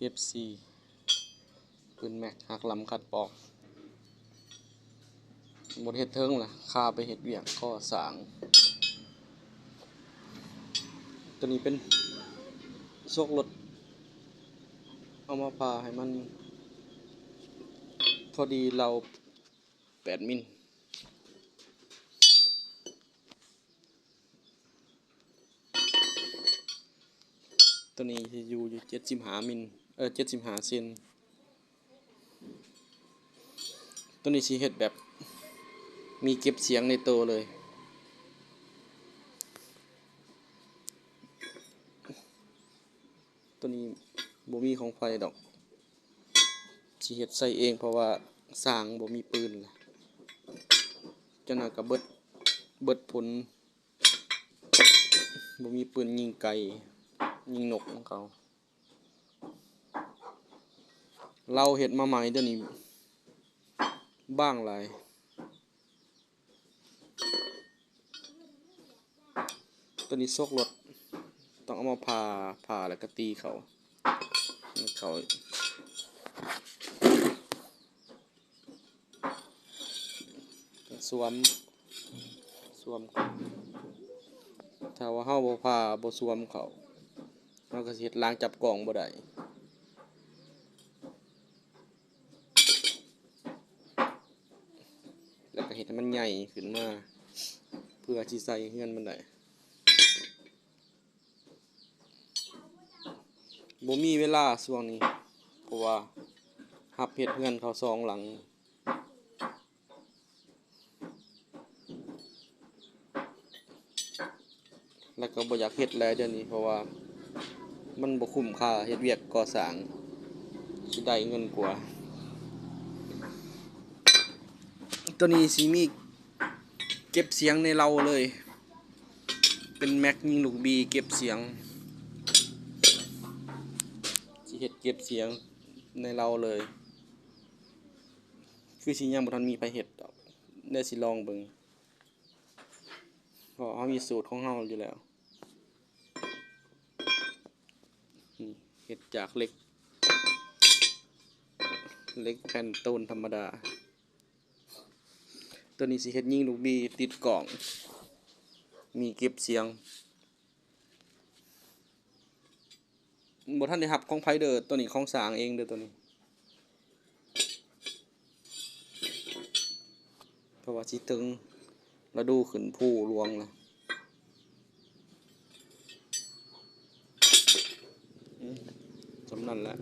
ເອັຟຊີ ປືນແມັກຫັກລຳຄັດປອກ ບໍ່ໄດ້ເຮັດເທິງລະ ຄາໄປເຮັດວຽກກໍ່ສ້າງ. ຕົວນີ້ເປັນໂຊກລົດ ເອົາມາຜ່າໃຫ້ມັນພໍດີເລົາແປດມິນ. ຕົວນີ້ຊິຢູ່ ຢູ່ເຈັດສິບຫ້າມິນ ເອີ ເຈັດສິບຫ້າເຊັນ. ຕົວນີ້ຊິເຮັດແບບມີເກັບສຽງໃນໂຕເລີຍ. ຕົວນີ້ບໍ່ມີຂອງໃຜດອກ ຊິເຮັດໃສ່ເອງ ເພາະວ່າຊ່າງບໍ່ມີປືນ. ຈັ່ງນັ້ນກໍເບິດ ເບິດຜົນ ບໍ່ມີປືນຍິງໄກ່ຍິງນົກຂອງເຂົາ. ເລົາເຮັດມາໃໝ່ ດຽວນີ້ບາງຫຼາຍ. ຕົວນີ້ໂຊກລົດ ຕ້ອງເອົາມາຜ່າ ຜ່າແລ້ວກໍຕີເຂົ້າ ເຂົ້າ ສວມ ສວມ. ຖ້າວ່າເຮົາບໍ່ຜ່າ ບໍ່ສວມເຂົ້າ ເຮົາກໍຊິເຮັດລາງຈັບກ້ອງບໍ່ໄດ້. ແລ້ວກໍເຮັດໃຫ້ມັນໃຫຍ່ຂຶ້ນມາ ເພື່ອຊິໃສ່ເຮືອນມັນໄດ້. ບໍ່ມີເວລາຊ່ວງນີ້ ເພາະວ່າຮັບເຮັດເຮືອນເຂົາສອງຫຼັງ ແລ້ວກໍບໍ່ຢາກເຮັດແລ້ວດຽວນີ້ ເພາະວ່າມັນບໍ່ຄຸ້ມຄ່າເຮັດວຽກກໍ່ສ້າງ ຊິໄດ້ເງິນກວ່າ. ຕົວນີ້ຊິມີເກັບສຽງໃນເລົາເລີຍ ເປັນແມັກຍິງລູກບີເກັບສຽງ ຊິເຮັດເກັບສຽງໃນເລົາເລີຍ. ຄືຊິຍັງບໍ່ທັນມີໃຜເຮັດດອກ ແຕ່ຊິລອງເບິ່ງ ເພາະເຮົາມີສູດຂອງເຮົາຢູ່ແລ້ວ. ນີ້ເຮັດຈາກເຫຼັກ ເຫຼັກແຜ່ນໂຕນທຳມະດາ. ຕົວນີ້ຊິເຮັດຍິງລູກບີຕິດກ້ອງ ມີເກັບສຽງ. ບໍ່ທັນໄດ້ຮັບຂອງໃຜເດີ ຕົວນີ້ຂອງສ້າງເອງເດີ ຕົວນີ້ ເພາະວ່າຊິເຖິງລະດູຂຶ້ນພູຫຼວງລະ. ອືມ ສ່ຳນັ້ນແຫຼະ.